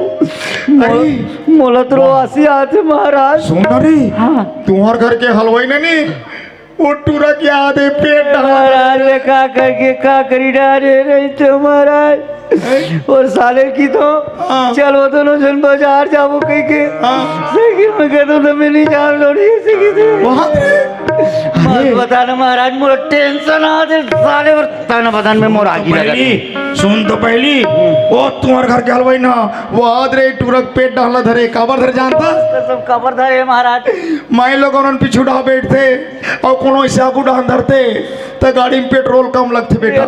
मोला, अरे। मोला तो आसी आथे महाराज। सुन ना रे। हाँ। तुम्हर घर के हलवाई ने नहीं, वो टूरा के आधे पेट डहा। महाराज, मैं का करके का करी डारे रही तो महाराज। हैं? अउ साले की तो हाँ। चल वो दूनों झन बाजार जाबो कहिके। हाँ। साइकिल में कह दो तो मैं नहीं जान लौड़ी किसी की से। वहाँ पे अरे। बता ना महाराज, मोर टेंशन आ दे साले, और तन बदन में मोर आगी लगा पहली, सुन तो पहली, वो तुम्हारे घर के हलवाई ना, वो आद रे टूरा के पेट डाला धरे, काबर धरे जानता? कसम काबर धरे महाराज? माई लोग उन्होंने पीछू डहा बैठते और कोनो ऐसे आगू डहान धरते, तो गाड़ी में पेट्रोल कम लगते बेटा।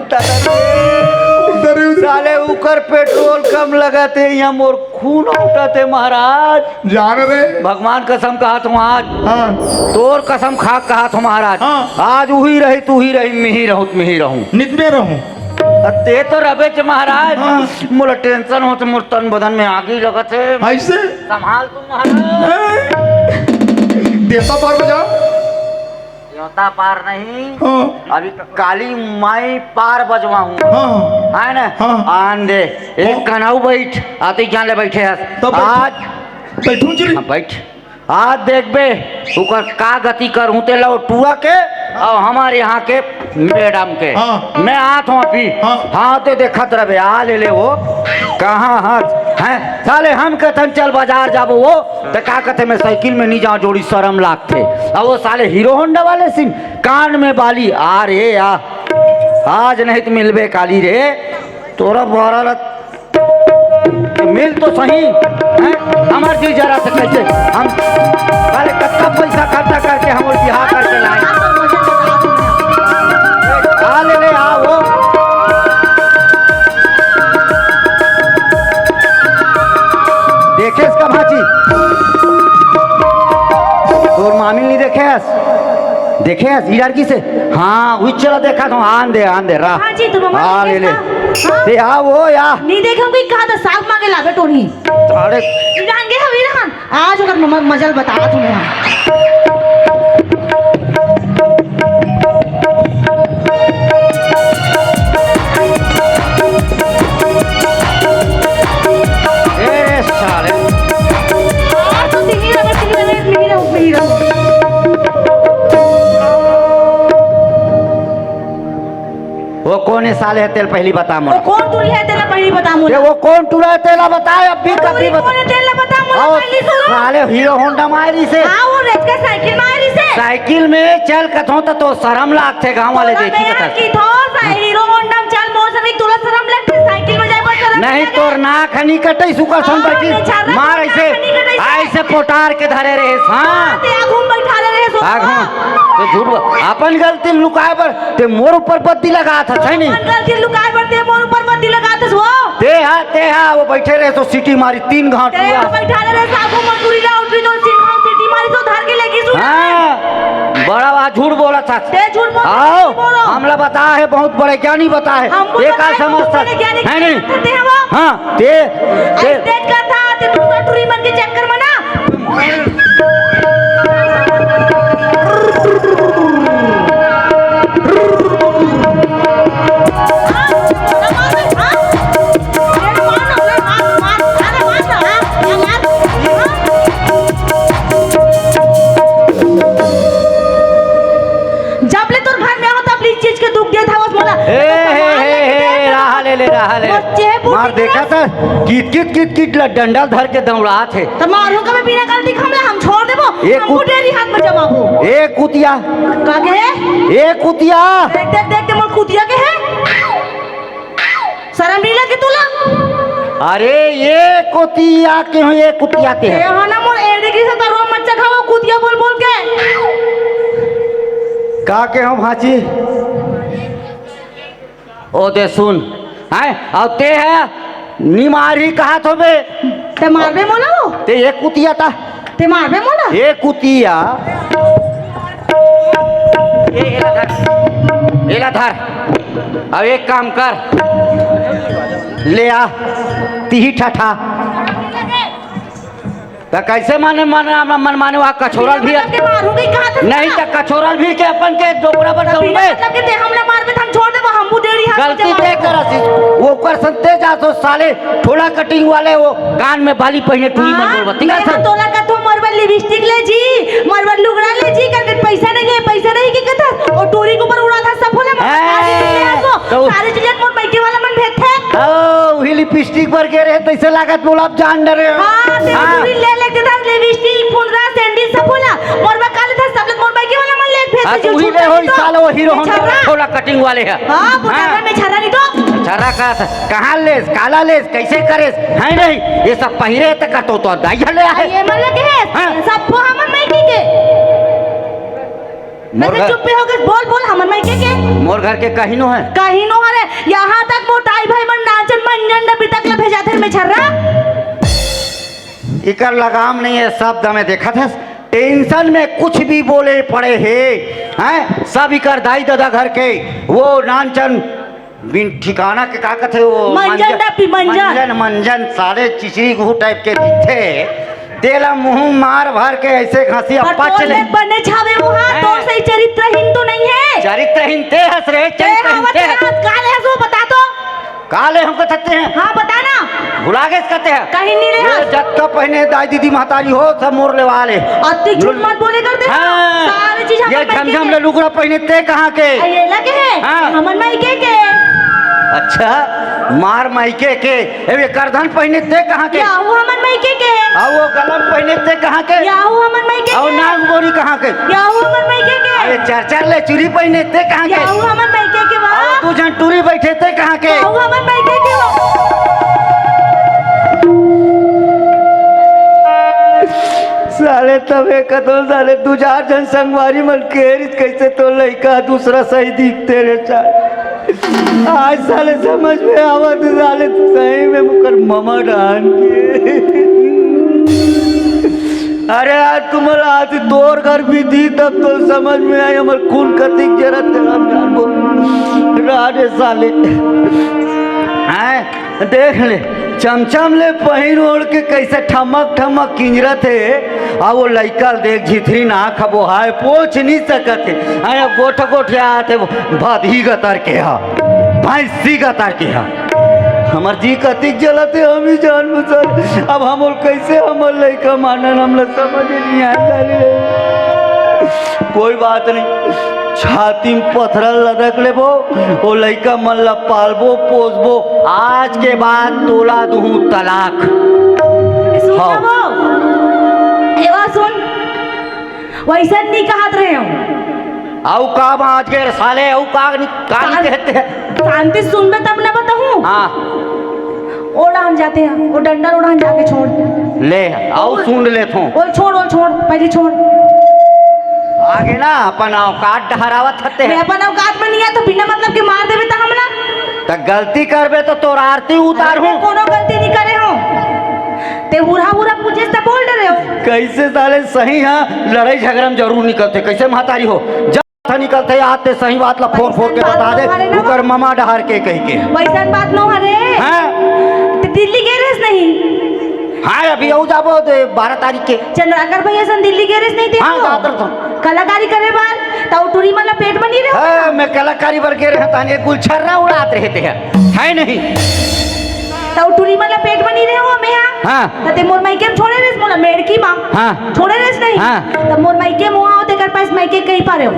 उधर ही उधर। साले उकर पेट्रोल कम लगाते, यहाँ मोर खून उठाते महाराज। जान रे। भगवान कसम कहा तुम आज। हाँ। तोर कसम खा कहा तुम महाराज। हाँ। आज उही रही, तू ही रही, मिही रहूं, मिही रहूं। नित में रहूं। अ, ते तो रबेच महाराज। हाँ। मोला टेंशन होत, मोर तन बदन में आगी लगत हे। ऐसे? संभाल तू महाराज। ए, देवता पार बजा। देवता पार नहीं। हाँ। अभी काली माई पार बजवा हूँ। हाँ। है ना? हाँ। आन दे। एक हाँ। कनऊ बैठ, आती जान ले बैठे हस। तब बैठ। आज बैठू जी। हाँ, बैठ। आज देखबे, ओकर का गति करहूं तेला, वो टुआ के और हमारे यहाँ के मैडम के। हाँ। मैं आत हूँ अभी। हाँ। हाँ, ते देखत रहे, आ ले ले वो। कहाँ हाथ है? साले हम कथन चल बाजार जाबो वो, तो का कथे मैं साइकिल में नहीं जाऊँ, जोड़ी शर्म लागथे। अब वो साले हीरो होंडा वाले सिन, कान में बाली, आ रे आ, आज नहीं तो मिलबे काली रे, तोरा बोरा ला मिल तो सही, हैं? हमर जी जरा से कैसे हम साले कत्ता पैसा खर्चा करके हम बिहार करके लाए। आ ले ले, आ वो। देखेस का भाजी? तोर मामी नहीं देखेस? देखेस, ई लड़की से? हाँ, उही चला देखा तो, आन दे, आन दे, रहा। हाँ जी, तो मम्मा हाँ, ले ले। देखा? हाँ। दे, आ वो, या। नहीं देखे, कोई कहा था, साग मांगे लावे टोनी। साले। ईरान गए हम, ईरान। आज ओकर मम्मा मजल बता तुम्हें हम। ए साले। आज तो दिल्ली रहो, दिल्ली रहो, दिल्ली रहो, दिल्ली रहो। वो कौन है साले है तेल पहली बता मोला। वो कौन टुरी है तेला पहली बता मोला। ये वो कौन टुरा है तेला बता, अब भी वो कभी बता। कौन है तेला बता मोला और पहली सुनो। साले हीरो होंडा मारी से। हाँ, वो रेंज का साइकिल मारी से। साइकिल में चल कथों तो, तो शर्म लागथे गांव वाले देखी कथा। की थो सा हीरो होंडा में चल मोर सभी तुला शर्म लगथे साइकिल में जाए पर शर्म नहीं लगे। तोर नाक हनी कटई सुकर सन हाँ, बैठी। बेचारा मार नाक ऐसे, हनी कटई से। ऐसे पोटार के धरे रहे हाँ। ते आगू में बैठा ले रहे सो। आगू। तो झूठ बोल। अपन गलती लुकाए बर ते मोर ऊपर बत्ती लगात हस, है नी? अपन गलती लुकाए बर ते मोर ऊपर बत्ती लगात हस वो। ते हा, ते हा, वो बैठे रहे तो सीटी मारी तीन घाट ते हुआ। हा बैठा ले रहे साबू मंदुरी ला उठरी तो तीन घाट सीटी मारी तो धर के लेगी सु। हाँ, बड़ा बा झूठ बोला था। ते झूठ बोल, आओ, झूठ बोलो। हमला बता है, बहुत बड़े ज्ञानी बता है। हमको ये पता का है, समझता बहुत बड़े ज्ञानी है नहीं? करते हैं वो। हाँ, ते, ते। ऐसे तेज करता, ते दूसरा टुरी मन के चक्कर में ना। जब ले तोर घर में हो, तब ले इस चीज के दुख देत हवस मोला। ए, हे, हे, हे, रहा ले ले, रहा ले। बच्चे पूछ मार के देखा था, कित, कित, कित, कित ल-, डंडा धर के दौड़ात हे। त मारू का मैं बिना गलती के हमला हम छोड़ देबो। ए हमको कुत-, डेरी हाथ में जमाबो। ए कुतिया। का के हे? ए कुतिया। देख, देख, देख, ते मोर कुतिया के हे? शरम नहीं लगे तुला? अरे, ये कुतिया के हो, ये कुतिया के हे। ए, हाँ ना, मोर एड़ी की से तरो मत चखाओ, कुतिया बोल, बोल के। का के हो, भाजी? ओ दे सुन, हैं? अउ ते ह निमारही कहत होबे। ते मारबे मोला वो? ते ये कुतिया ता। ते मारबे मोला? ये कुतिया। ये एला धर। एला धर। अब एक काम कर। ले आ। तिही ठठा। त कैसे माने, माने, मन माने वहाँ कछोरल भी बिना मतलब के मारूंगी, कहा था नहीं ना? त कछोरल भी के अपन के डोकरा पर तब बिना दौड़बे। मतलब के ते हमला मारबे त हम छोड़ देबो, हम बुढ़ेड़ी हाथ गलती जमा ते देबो। करस, ओकर संते जा तो साले ठोला कटिंग वाले वो कान में बाली पहिने टूरी मन हाँ, बोलबा, ठीक है मैं सर? तोला कथो मोर बर लिपस्टिक ले जी, मोर बर लुगड़ा ले जी, करके पैसा नहीं है, पैसा नहीं की कथा, वो टूरी के ऊपर उड़ा था सब होला, हैं, सारी चीज ले आसो, तो सारी चीज मोर बैठे वाला मन भेजथे। ओ, वही लिपस्टिक पर गे रहे, तैसे लागत मोला अब जान डरे हो। हाँ, ते हाँ। टूरी ले लेते था, लिपस्टिक, फुलरा, सैंडल सब होला, मोर बर काले था, सब लोग मोर बैठे वाला मन ले फेर हाँ, से तो उही ले होई तो साला वो हीरो होंडा छर्रा। छोला कटिंग वाले ह। हाँ, वो हाँ। छर्रा में छर्रा नहीं तो। छर्रा का स-, कहाँ लेस, काला लेस, कैसे करेस, है नहीं? ये सब पहिरे त कतो तो दाई हले हाँ, आहे। ये मन लगे है। हाँ। सब को हमर मायके के। मोर वैसे घर चुप्पे हो गए, बोल, बोल, हमर मायके के। मोर घर के कहिनो है। कहिनो हरे, यहाँ तक मोर दाई भाई मन नाचन मंजन डब्बी तक ले भेजा थे में छर्रा। इकर लगाम नहीं है, शब्द में देखत हस, टेंशन में कुछ भी बोले पड़े हे, हैं? सब इकर दाई ददा घर के, वो नानचन बिन ठिकाना के का कथे वो मंजन मंजन, डब्बी, मंजन। मंजन, मंजन, साले चिचरी गुहू टाइप के दिखथे। तेला मुंह मार भर के ऐसे घसिया और पच तोर ले। देख बने छावे वो हाथ, हाँ। तोर सही चरित्रहीन तो नहीं है। चरित्रहीन ते हस रे, ते चरित्रहीन हावत ते है, हस। आज काल है सो बता तो। काले हमको थकते हैं। हाँ, बता ना। भुला गए कहते हैं। कहीं नहीं ले ये हस। जतका पहिने दाई दीदी महतारी हो, सब मोर लेवा ले। अति झूठ मत बोले करते हैं। हाँ। सारी चीज ये हमर मायके झमझम के। ले लुगड़ा पहिने ते कहाँ के? आ, ये लगे है। हाँ। हमर मायके के। अच्छा, मार मायके के। ए, ये करधन पहिने ते कहाँ के? याहू हमर मायके के। आ, वो गलम पहिने ते कहाँ के? याहू हमर मायके के। नाक बोरी कहाँ के? याहू हमर मायके के। अरे, चार चार ले चूरी पहिने ते कहाँ के? याहू हमर मायके के बा। आ, वो दू झन टूरी बैठे ते कहाँ के? याहू हमर मायके के बा। साले तबे कतो साले दू चार झन संगवारी मन के रिस कैसे तो लइका दूसरा सही दिखते रे चाहे। आज साले समझ में आवत साले सही में मुकर ममा डान के। अरे आज तुम्हारा आज तोर घर भी दी तब तो समझ में आई हमर खून कतिक जरा तेरा जानबो। राधे साले। हैं? देख ले, चमचम ले पहिर ओढ़ के कैसे ठमक ठमक किंजरत हे। आ वो लइका ल देख झिथरी ना खबो हाय, पोछ नहीं सकत हे। आय गोठ गोठ आत हे, भदही गतर के हा, भैंसी गतर के हा। हमर जी कतिक जलत हे, हम ही जान बुझल। अब हम ओल कैसे हमर लइका मानन, हमला समझ नहीं आय साले। कोई बात नहीं, छाती में पथरा लदक लेबो, ओ लइका मन ला पालबो, पोसबो। आज के बाद तोला दुहूं तलाक। सुन हाँ। ना वो, ए, वो सुन, वैसन नहीं कहत रहे हो। आऊ का बाँच गए साले, आऊ का नहीं, का नहीं शांत-, कहते हैं? शांति सुनबे तब ना बताऊं। हाँ। ओढ़ान जाते हैं, वो डंडा ओढ़ान जाके छोड़। ले, आऊ सुन लेत हूँ। ओल छोड़, ओल छोड़, पहले छोड़। आगे ना अपन औकात डहरावत हते मैं हैं। अपन औकात में नहीं आ तो बिना मतलब के मार देवे त हमला। त गलती करबे तो तोर आरती उतार अरे, मैं हूँ। कोनो गलती नहीं करे हूँ। ते हुरा हुरा पूछे त बोल डरे हो। कैसे साले सही हाँ, लड़ाई झगड़ा में जरूर निकलते। कैसे महतारी हो? जब था निकलते आते सही बात ला फोर फोर के बता दे। वैसन बात नो हरे ना। उकर ममा डहार के कही के। वैसन बात नो हरे। हाँ? ते दिल्ली गए रहस नहीं? हाँ, अभी आऊ जाबो दे बारह तारीख के। चंद्राकर भैया सन दिल्ली गए रहस नहीं ते हाँ, तो? जात रहत हूँ। कलाकारी करे बर, त ओ टूरी मन ला पेट में नहीं रहो हाँ, ना? मैं कलाकारी बर गए रहत हूँ, ये गुलछर्रा उड़ात रहते हैं। है नहीं? त ओ टूरी मन ला पेट में नहीं रहो, मैं हाँ। हाँ। त ते मोर मायके में छोड़े रहस, मोला मेड़की माँ। हाँ। छोड़े रहस नहीं? हाँ। त मोर मायके मुआ हो, तेकर पास मायके कहीं पारे हो।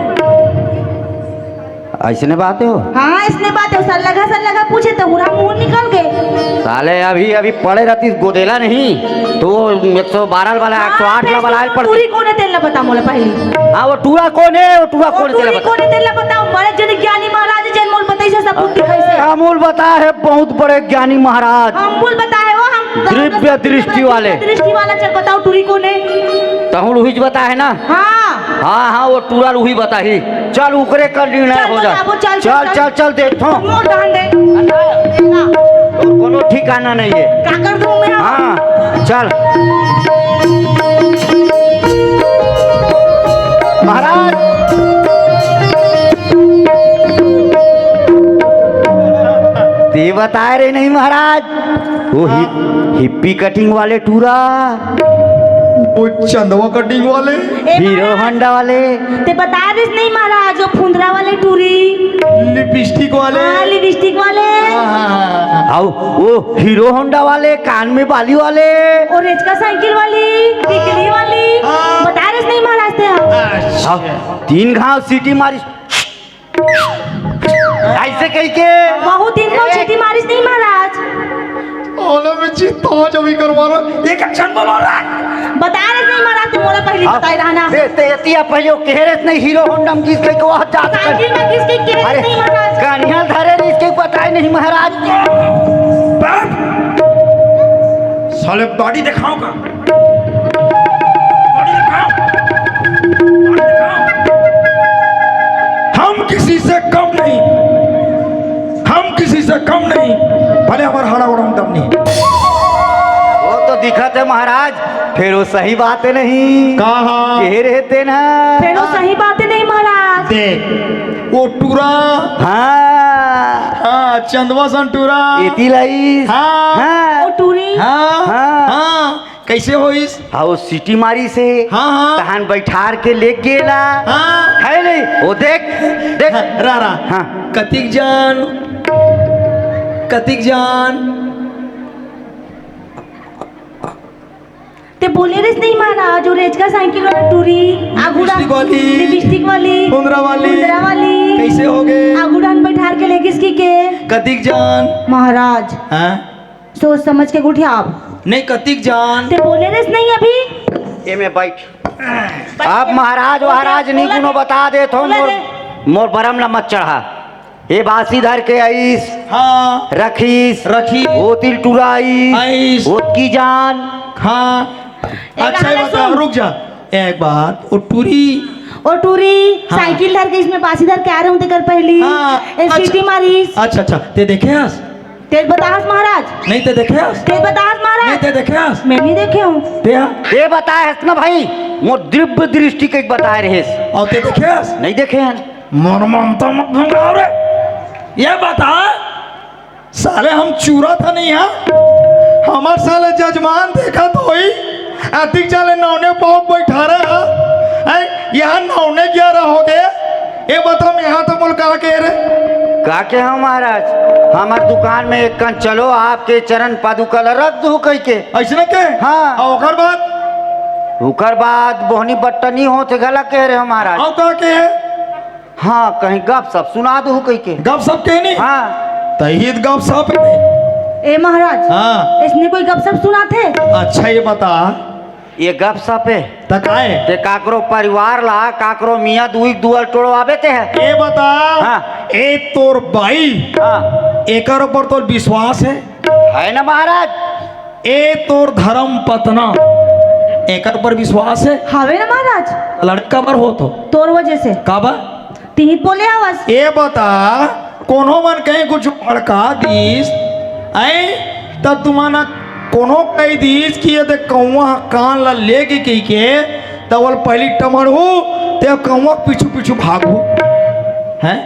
ऐसने बात हो? हाँ, ऐसने बात हो। सर लगा, सर लगा पूछे त पूरा मुंह निकल गए। साले अभी, अभी पड़े रहती गोदेला नहीं, तो वो एक सौ बारह वाला, हाँ, एक सौ आठ वाला फिर वाला आयल पड़ती। टूरी कोन हे तेला बता मोला पहली। हाँ, वो टूरा कोन हे, वो टूरा वो कोन हे तेला टूरी बता। कोन हे तेला बताओ, बड़े जन ज्ञानी महाराज जन मोल बताई से सब बुद्धि कैसे। हम मोल बता है बहुत बड़े ज्ञानी महाराज। हम मोल बता है वो हम दिव्य दृष्टि वाले। दृष्टि वाला चल बताओ टूरी कोन हे? तहुल हुई बता है ना? हाँ। हाँ, हाँ, वो टूरा उही बताही। चल, उकरे कर निर्णय चल, हो जाए। बताबो, चल, चल, चल, चल। चल, चल, देखो। मोर डांड दे। हाँ। तोर कोनो ठिकाना नहीं है। का कर दूं मैं? हाँ, चल। महाराज, ते बताए रहे नहीं महाराज, वो हि-, हिप्पी कटिंग वाले टूरा। वो चंदवा कटिंग वाले। ए हीरो महाराज, होंडा वाले। ते बता रहिस नहीं महाराज, वो फुंदरा वाले टूरी। लिपस्टिक वाले। हाँ, लिपस्टिक वाले। हाँ, हाँ, हाँ, हाँ। आओ, वो हीरो होंडा वाले, कान में बाली वाले। और रेचका साइकिल वाली, बिजली वाली। हाँ। बता रहिस नहीं महाराज ते हम। अच्छा। हाँ, तीन घाव सीटी मारी। ऐसे कही के। बहुत दिन को छुट्टी मारिस नहीं महाराज। ओला में चित्ता जमी करवाना। एक क्षण में मारा। बता रहे नहीं महाराज, तुम मोला पहली अब बताए रहा ना। ते, ते एतिया पहले वो कह रहे नहीं, हीरो होंडा में घिस के को जात कर। साइकिल में घिस के कह रहे अरे, नहीं महाराज। कनिया धरे नहीं, इसके बताए नहीं महाराज। बैठ। साले बॉडी दिखाओ का? बॉडी दिखाओ। बॉडी दिखाओ। हम किसी से कम नहीं, हम किसी से कम नहीं, भले हमारा हाड़ा उड़ा दम नहीं। वो तो दिखत है महाराज, फिर वो सही बात है नहीं। कहा? कह रहे थे ना। फिर वो सही बात है नहीं महाराज। देख, वो टूरा। हाँ। हाँ, चंदवा सन टूरा। एती लाइस। हाँ। हाँ। वो टूरी। हाँ। हाँ। हाँ। कैसे होइस? हाँ, वो सीटी मारिस हे। हाँ, हाँ। तहान बैठार के ले गेला। हाँ। है नहीं? वो देख, देख। हाँ, रा, रा। हाँ। कतिक जान, कतिक जान। ते बोले रेस नहीं महाराज, वो रेचका साइकिल वाला टूरी, आगू डा-, लिपस्टिक वाली, लिपस्टिक वाली, मुंदरा वाली, मुंदरा वाली। कैसे हो गए? आगू डान बैठार के लेगिस की के? कतिक जान? महाराज। हाँ? सोच समझ के उठे आप। नहीं, कतिक जान? ते बोले रेस नहीं अभी? ये में बैठ। आप महाराज, महाराज नहीं बोला कुनो दे। बता देत हो, बोला मोर, दे। मोर बरम ला मत चढ़ा। ये बासी धर के आइस, हाँ। रखिस, रखी। ओतिल टूरा आइस, आइस। ओतकी जान। हाँ। एक अच्छा, ये कहानी बता, सुन। रुक जा। एक बात, वो टूरी। वो टूरी, हाँ। साइकिल धर के इसमें बासी धर के आ रहे हूँ, तेकर पहली। हाँ। ये अच्छा। सीटी मारिस। अच्छा, अच्छा, ते देखे हस? ते बताहस महाराज। नहीं ते देखे हस? ते बताहस महाराज। नहीं ते देखे हस? मैं नहीं देखे हूँ। ते हाँ? ते बताए हस ना भाई, मोर दिव्य दृष्टि के बताए रहेस। और ते देखे हस? नहीं देखे हैं। मोर ममता मत भंगाओ रे। ये बता, साले हम चूरा था नहीं, हाँ? हमार साले जजमान देखा तो होई, अतिक चाले नौने पाँव बैठा रहा, हैं? यहाँ नौने ग्यारह हो गए। ये बता, मैं यहाँ तो बोल कहा के रे? का के हम महाराज, हमार दुकान में एक कन चलो, आपके चरण पादुका ला रख दू कह के। ऐसने के? हाँ। और ओकर बाद? ओकर बाद बोहनी बट्टनी होत हे, गला कह रहे हो महाराज। और का के है? हाँ, कहीं गप सप सुना दू कह के। गप सप कहनी? हाँ। तही गप सप है। ए महाराज, हाँ। इसने कोई गप सप सुनाथे? अच्छा, ये बता। ये गप सप है। त काय? ते काकरो परिवार ला, काकरो मियाँ दुई दुआर टोड़वावे ते है। ये बता। हाँ। ए तोर बाई, हाँ। एकर ऊपर तोर विश्वास है? है ना महाराज। ए तोर धर्म पतना, एकर ऊपर विश्वास है? हवे ना महाराज। लड़का बर हो तो? तोर वजह से। काबर? तिहित बोले हवस। ए बता, कोनो मन कहीं कुछ भड़का दीस, ऐ, त तुमन कोनो कह दीस कि ये देख कौवा कान ला लेगे कह के, त ओला पहली टमड़हू, ते कौवा पीछू पीछू भागहू। हैं?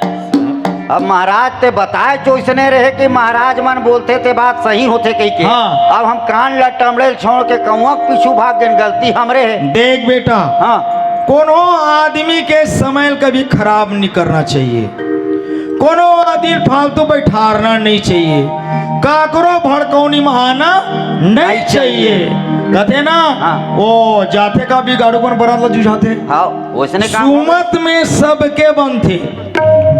अब महाराज ते बताए तो इसने रहे कि महाराज मन बोलते ते बात सही होते कह के। हाँ। अब हम कान ला टमड़े छोड़ के कौवा पीछू भाग गए, गलती हमरे है। देख बेटा, हाँ। कोनो आदमी के समय कभी खराब नहीं करना चाहिए, कोनो आदमी फालतू बैठारना नहीं चाहिए, काकरो भड़कौनी में आना नहीं चाहिए। कहते ना, हाँ। वो जाथे का बिगाड़ू कौन बरात ला जुझाथे। हाँ, वैसने काम। सुमत में सबके बनथे,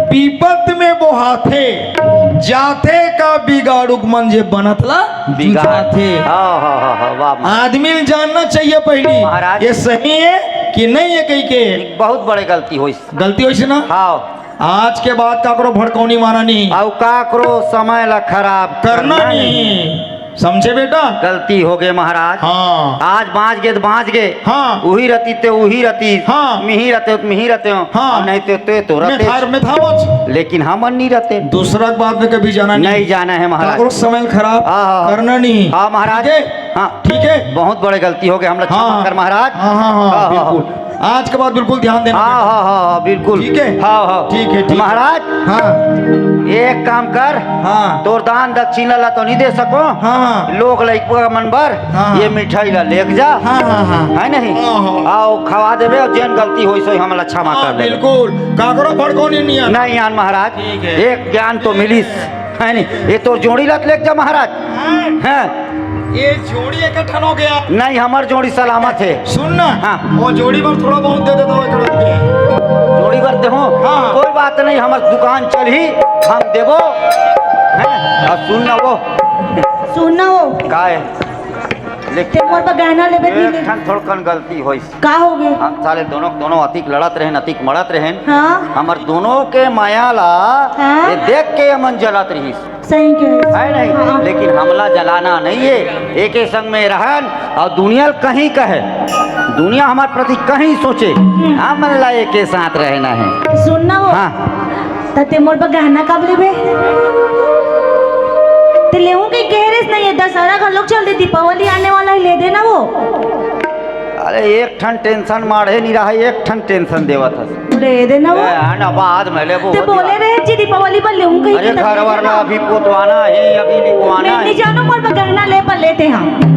बिपत में बोहाथे, जाथे का बिगाड़ू मन जे बनत ला बिगाड़। जुझाथे। हाँ, हाँ, हाँ, हाँ, वाह, वाह। आदमी ल जानना चाहिए पहली, महाराज। ये सही है कि नहीं है कह के। एक बहुत बड़े गलती होइस। गलती होइस ना? हाँ। आज के बाद काकरो भड़कौनी माना नहीं। अउ काकरो समय ला खराब करना करना नहीं। नहीं। समझे बेटा? गलती हो गए महाराज। हाँ। आज बाँच गे त बाँच गे। हाँ। उही रती ते उही रती। हाँ। मिही रते हो त मिही रते हो। हाँ। अउ नहीं ते, ते तो मैं रते। थार, मैं था वो। लेकिन हमन नहीं रते। दूसरा के बात में कभी जाना नहीं। नहीं जाना है महाराज। काकरो समय खराब हाँ, हाँ, हाँ। करना नहीं। हाँ महाराज। ठीक है? हाँ। ठीक है? बहुत बड़े गलती हो गए, हमला हाँ, क्षमा हाँ। कर महाराज। हाँ, हाँ, हाँ, हाँ, हाँ, हाँ। बिल्कुल। आज के बाद बिल्कुल ध्यान देना हाँ, बेटा। हाँ, हाँ, हाँ, बिल्कुल। ठीक है? हाँ, हाँ। ठीक है, ठीक है। महाराज, हाँ। एक काम कर, हाँ। तोर दान दक्षिणा ला तो नहीं दे सको। हाँ, हाँ। लोग लइका मन बर हाँ, हाँ। ये मिठाई ला लेके जा। हाँ, हाँ, हाँ। है नहीं? हाँ, हाँ। अउ खवा देबे अउ जेन गलती होइस होही हमला क्षमा हाँ, कर देबे। बिल्कुल। काकरो भड़कौनी नहीं आना। नहीं आन महाराज। ठीक है। एक ज्ञान तो मिलिस। है नहीं? ये तोर जोड़ी ला तो लेके जा महाराज। हाँ। हैं? ये जोड़ी एक ठन हो गया। नहीं, हमर जोड़ी सलामत है। सुन ना, हाँ। वो जोड़ी बर थोड़ा बहुत दे देता हूँ, एक रख के। जोड़ी बर देहूँ? हाँ। कोई बात नहीं, हमर दुकान चलही, हम देबो। हैं? अउ सुन ना वो, सुन ना वो। काय? लेकिन ते मोर बर गहना लेबे नहीं एक ले। ठन थोड़कन गलती होइस। का हो गे? हम साले दोनों, दोनों अतिक लड़त रहेन, अतिक मड़त रहेन। हाँ। हमर दोनों के माया ला हाँ। ये देख के हमन जलत रहिस। सही कहे। है नहीं? हाँ। लेकिन हमला जलाना नहीं है, एके संग में रहन और दुनिया ल कहीं कहे, दुनिया हमारे प्रति कहीं सोचे, हम्म। हमन ला एके साथ रहना है। सुन ना वो। हाँ। त ते मोर बर गहना कब लेबे? ते लेहूं के कहे रेहेस नहीं है, दशहरा घलोक चल दे, दीपावली आने वाला है, ले देना वो। अरे एक ठन टेंशन माढ़े नहीं रहा, एक ठन टेंशन देवत हस। ले देना वो। ए, है ना, बाद में लेबो, ते वो बोले दिवाली। रहे जी दीपावली पर लेहूं कहीं अरे की, तब घर ले वर ला देना। अभी पोतवाना है, अभी लिखवाना मैं है। नहीं जानू, मोर बर गहना ले पर लेते हैं।